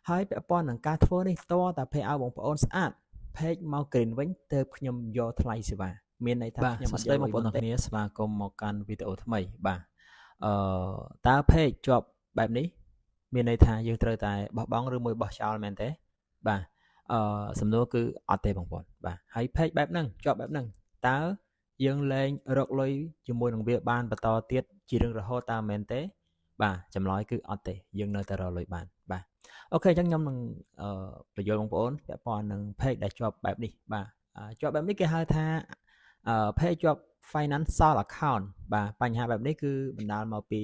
ហើយពាក់ព័ន្ធនឹងការធ្វើនេះតតែ payout បងប្អូនស្អាត page មក green វិញទើបខ្ញុំយកថ្លៃសេវាមានន័យថាខ្ញុំអត់យកបងប្អូនទាំងគ្នាស្វាគមន៍មកកាន់វីដេអូថ្មីបាទអឺតើ page ជាប់បែបនេះមានន័យថាយើងត្រូវតែបោះបង់ឬមួយបោះចោលមែនទេបាទអឺសំណួរគឺអត់ទេបងប្អូនបាទហើយ page បែបហ្នឹងជាប់បែបហ្នឹងតើយើងលែងរកលុយជាមួយនឹងវាបានបន្តទៀតជារឿងរហូតតើមែនទេបាទចម្លើយគឺអត់ទេយើងនៅតែរកលុយបានបាទ OK អញ្ចឹងខ្ញុំនឹងបញ្យល់បងប្អូនពាក់ព័ន្ធនឹង page ដែលជាប់បែបនេះបាទជាប់បែបនេះគេហៅថា page ជាប់ financial account បាទបញ្ហាបែបនេះគឺបណ្ដាលមកពី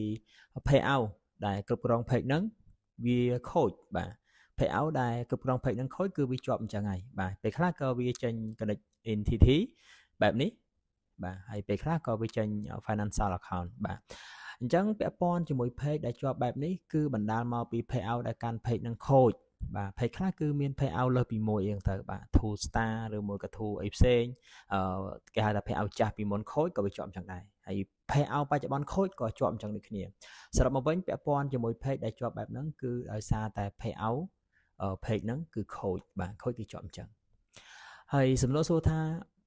payout ដែលគ្រប់គ្រង page ហ្នឹងវាខូចបាទ payout ដែលគ្រប់គ្រង page ហ្នឹងខូចគឺវាជាប់អញ្ចឹងហើយបាទពេលខ្លះក៏វាចេញ connect entity បែបនេះបាទហើយពេលខ្លះក៏វាចេញ financial account បាទអញ្ចឹងពាក់ព័ន្ធជាមួយ page ដែលជាប់បែបនេះគឺបណ្ដាលមកពី payout ដែលកាន់ page នឹងខូចបាទ page ខ្លះគឺមាន payout លើសពីមួយអីចឹងទៅបាទ two star ឬមួយក៏ two អីផ្សេងអឺគេហៅថា payout ចាស់ពីមុនខូចក៏វាជាប់អញ្ចឹងដែរហើយ payout បច្ចុប្បន្នខូចក៏ជាប់អញ្ចឹងដូចគ្នាសរុបមកវិញពាក់ព័ន្ធជាមួយ page ដែលជាប់បែបហ្នឹងគឺដោយសារតែ payout page ហ្នឹងគឺខូចបាទខូចគឺជាប់អញ្ចឹងហើយសំណួរសួរថា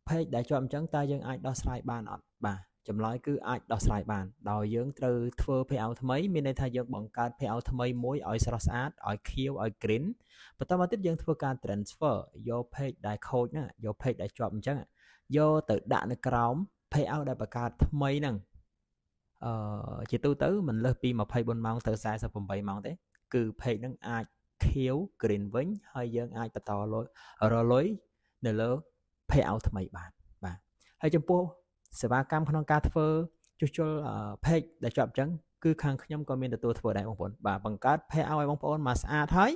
page ដែលជាប់អញ្ចឹងតើយើងអាចដោះស្រាយបានអត់បាទចម្លើយគឺអាចដោះស្រាយបានដោយយើងត្រូវធ្វើ payout ថ្មីមានន័យថាយើងបង្កើត payout ថ្មីមួយឲ្យស្រស់ស្អាតឲ្យខៀវឲ្យ green បន្តមកទៀតយើងធ្វើការ transfer យក page ដែលខូចហ្នឹងយក page ដែលជាប់អញ្ចឹងយកទៅដាក់នៅក្រោម payout ដែលបង្កើតថ្មីហ្នឹងអឺជាទូទៅមិនលើសពី24ម៉ោងទៅ48ម៉ោងទេគឺ page ហ្នឹងអាចខៀវ green វិញហើយយើងអាចបន្តលុយរលុយនៅលើ payout ថ្មីបានបាទហើយចំពោះសេវាកម្មក្នុងការធ្វើជួសជុល page ដែលជាប់អញ្ចឹងគឺខាងខ្ញុំក៏មានទទួលធ្វើដែរបងប្អូនបាទបង្កើត payout ឲ្យបងប្អូនមកស្អាតហើយ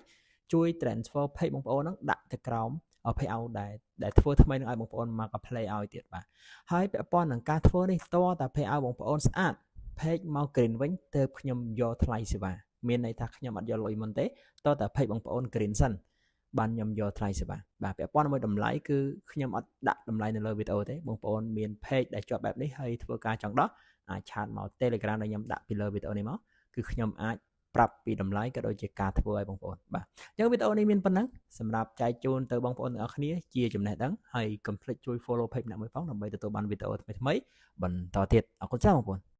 ជួយ transfer page បងប្អូនហ្នឹងដាក់ទៅក្រោម payout ដែលធ្វើថ្មីនឹងឲ្យបងប្អូនមក play ឲ្យទៀតបាទហើយពាក់ព័ន្ធនឹងការធ្វើនេះតតែ payout បងប្អូនស្អាត page មក green វិញទើបខ្ញុំយកថ្លៃសេវាមានន័យថាខ្ញុំអត់យកលុយមុនទេតតែ page បងប្អូន green សិនបានខ្ញុំយកថ្លៃសេវាបាទពាក់ព័ន្ធមួយតម្លៃគឺខ្ញុំអត់ដាក់តម្លៃនៅលើវីដេអូទេបងប្អូនមាន page ដែលជាប់បែបនេះហើយធ្វើការចង់ដោះអាច chat មក Telegram ដែលខ្ញុំដាក់ពីលើវីដេអូនេះមកគឺខ្ញុំអាចប្រាប់ពីតម្លៃក៏ដូចជាការធ្វើឲ្យបងប្អូនបាទអញ្ចឹងវីដេអូនេះមានប៉ុណ្ណឹងសម្រាប់ចែកជូនទៅបងប្អូនទាំងអស់គ្នាជាចំណេះដឹងហើយកុំភ្លេចជួយ follow page ម្នាក់មួយផងដើម្បីទទួលបានវីដេអូថ្មីៗបន្តទៀតអរគុណច្រើនបងប្អូន។